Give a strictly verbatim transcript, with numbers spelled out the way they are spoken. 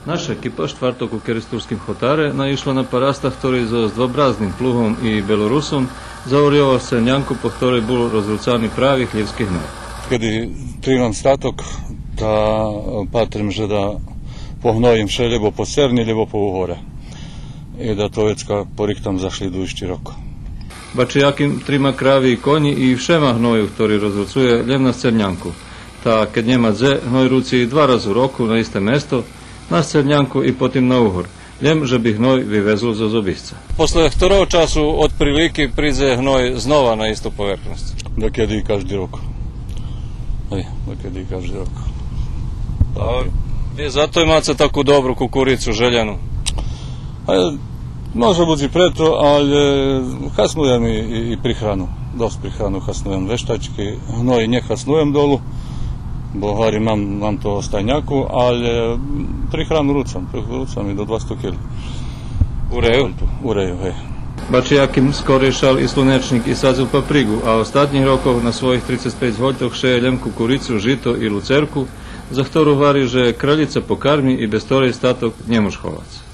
Наша екипа штварток у Керестурским хотаре наишла на параста хтори зоз двобразним плугом и белорусом заорйовал сцернянку, по хторей бул розруцани прави хлївски гной. Кеди тримам статок, та, е, патрим же да погноїм вше лєбо по сцернї, лєбо по угоре. И да то вецка порихтам за шлїдуюци рок. Бачи, Яким трима крави и конї и вше ма гною хтори розруцує лєм на сцернянку. Та кед нєма дзе, гной руци два раз у року на исте место, на сцернянку и потим на угор, лєм же би гной вивезло зоз обисца. После хторого часу отприлики придзе гной знова на исту поверхносц? Дакеди и кажди рок. Гей, дакеди и кажди рок. А ви зато имаце таку добру кукурицу желєну? А, може буц и прето, алє хаснуєм и, и, и прихрану. Досц прихрану хаснуєм, вештачки, гной нє хаснуєм долу, бо, гварим, мам, мам того стайняку, алє, м, прихрану руцам, прихрану руцам и до двасто килї. Урею? Урею, гей. Бачи, Яким скорей шал и слунечнїк и садзел паприґу, а остатнїх рокох на своїх трицец пейц гольтох шеє лєм кукурицу, жито и луцерку, за хтору гвари же кралїца по карми и без хторей статок нє мож ховац.